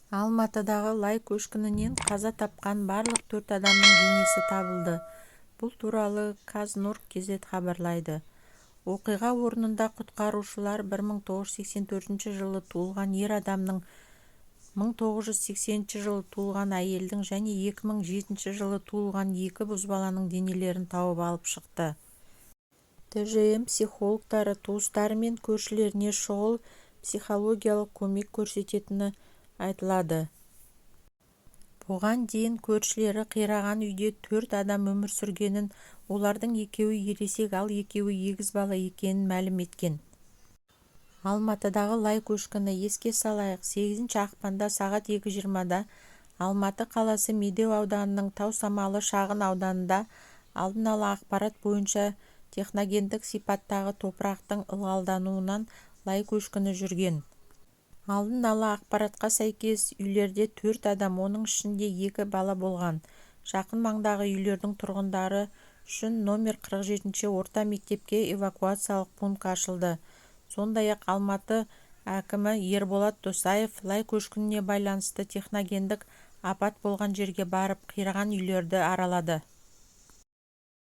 Алматыдағы лай көшкінінен қаза тапқан барлық төрт адамның денесі табылды. Бұл туралы Qaznur. Kz хабарлайды. Оқиға орнында құтқарушылар 1984 жылы туылған ер адамның, 1980 жылы туылған әйелдің және 2007 жылы туылған екі бозбаланың денелерін тауып алып шықты. ТЖМ психологтары туыстары мен көршілеріне шұғыл психологиялық көмек көрсететіні айтылады. Бұған дейін көршілері қираған үйде төрт адам өмір сүргенін, олардың екеуі ересек, ал екеуі егіз бала екенін мәлім еткен. Алматыдағы лай көшкіні Еске салайық, 8 ақпанда сағат 2:20-да Алматы қаласы Медеу ауданының Тау самалы шағын ауданында алдын ала ақпарат бойынша техногендік сипаттағы топырақтың ылғалдануынан лай көшкіні жүрген. Алдын ала ақпаратқа сәйкес, үйлерде төрт адам, оның ішінде екі бала болған. Жақын маңдағы үйлердің тұрғындары үшін нөмір 47 орта мектепте эвакуациялық пункт ашылды. Сондай-ақ Алматы әкімі Ерболат Досаев лай көшкініне байланысты техногендік апат болған жерге барып, қираған үйлерді аралады.